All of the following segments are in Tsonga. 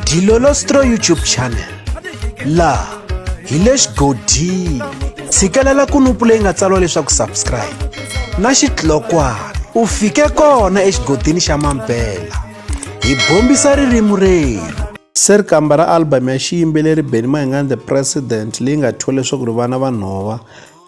Dilolostro YouTube channel laha hi le xigodini tshikelela kunupu leyi nga tsariwa leswaku subscribe na xitlokwana u fike kona exigodini xa mampela hi bombisa ririmi rerhu. Se rikamba ra album ya xiyimbeleri Benny Mayengani The President leyi nga thyiwa leswaku ri vana va nhova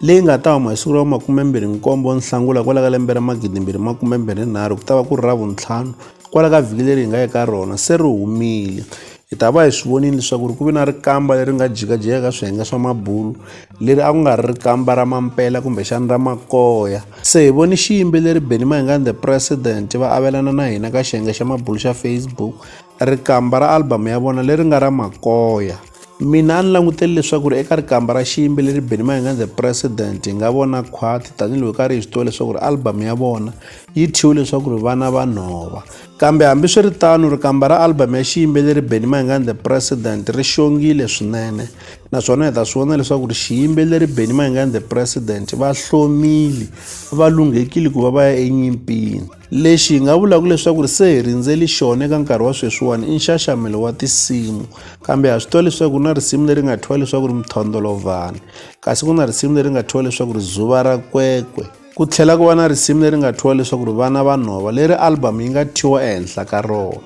leyi nga ta huma hi siku ra 27 Nhlangula kwala ka lembe ra 2023 ku ta va ku ri Ravuntlhanu kwala ka vhiki leri hi nga eka rona se ri humile. Hi ta va hi swi vonile leswaku ri ku ve na rikamba leri nga jikajika ka swiyenge swa mabulu leri a ku nga ri rikamba ra mampela kumbexana ra makoya. Se hi vone xiyimbeleri Benny Mayengani The President va avelana na hina ka xiyenge xa mabulu xa Facebook rikamba ra album ya vona leri nga ra makoya. Mina a ni languteli leswaku ri eka rikamba ra xiyimbeleri Benny Mayengani The President hi nga vona khwati tanihiloko karhi hi swi tiva leswaku ri album ya vona yi thyiwe leswaku ri vana va nhova. Kambe hambiswiritano rikamba ra album ya xiyimbeleri Benny Mayengani The President ri xongile swinene naswona hi ta swi vona leswaku ri xiyimbeleri Benny Mayengani The President va hlomile va lunghekile ku va va ya enyimpini. Lexi hi nga vulaka leswaku ri se hi rindzeli xona eka nkarhi wa sweswiwani i nxaxamelo wa tinsimu kambe ha swi tiva leswaku ku na risimu leri nga thyiwa leswaku ri Mthondolovhani kasi ku na risimu leri nga thyiwa leswaku ri Zuva ra Kwekwe ku tlhela ku va na risimu leri nga thyiwa leswaku ri Vana va Nhova leri album yi nga thyiwa ehenhla ka rona.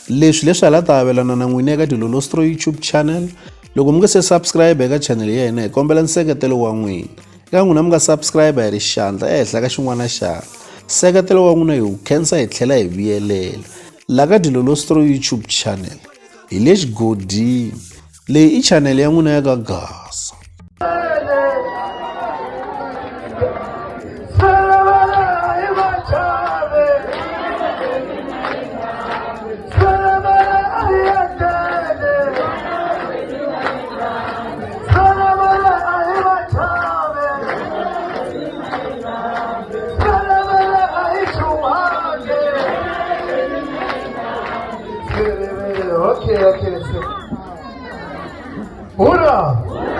Leswi leswi hala ta avelana na n'wina eka Dilolostro YouTube channel. Loko mi nga se subscribe eka channel ya hina hi kombela nseketelo wa n'wina. Eka n'wina mi nga subscribe hi ri xandla ehenhla ka xin'wana xandla. Nseketelo wa n'wina hi wu khensa hi tlhela hi vuyelela. La ka Dilolostro YouTube channel hi le xigodini. Leyi i channel ya n'wina ya ka Gaza. Okay, okay, so. Hurra!